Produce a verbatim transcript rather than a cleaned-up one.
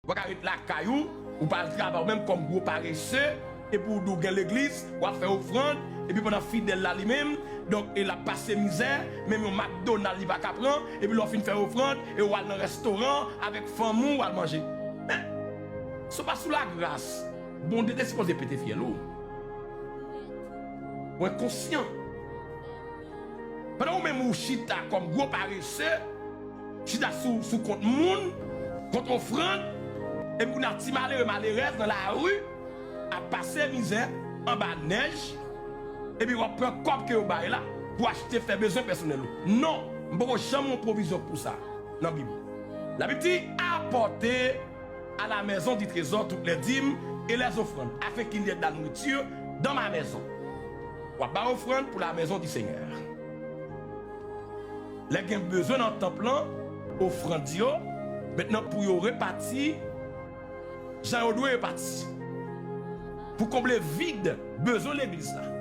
Ou pa ka ret lakay ou, ou pa al travay ou menm kòm gwo parese, epi ou di w gen legliz, w ap fè ofrann, epi pandan fidèl la li menm, donk, e l ap pase mizè, menm yon McDonald li pa ka pran, epi lè w fin fè ofrann, e w al nan restoran avèk fanmi w, w al manje. Men, si w pa sou lagras, Bondye te sipoze pete fyèl ou. Ou enkonsyan. Pandan ou menm ou chita kòm gwo parese, chita sou, sou kont moun, kont ofrann, epi kounye a ti malere, malerèz nan lari ap pase mizè anba nèj, epi w ap pran kòb ke yo bay la pou achte fè bezwen pèsonèl ou. Non, m poko janm wè yon pwovizyon pou sa nan Bib. Labib di, apportez à la maison du trésor toutes les dîmes et les offrandes, afin qu'il y ait de la nourriture dans ma maison. W ap bay ofrann pou la maison du Seigneur. Lè gen bezwen nan tanp lan, ofrann yo, mentnan pou yo repati jan yo dwe repati. Pou konble vid, bezwen legliz la.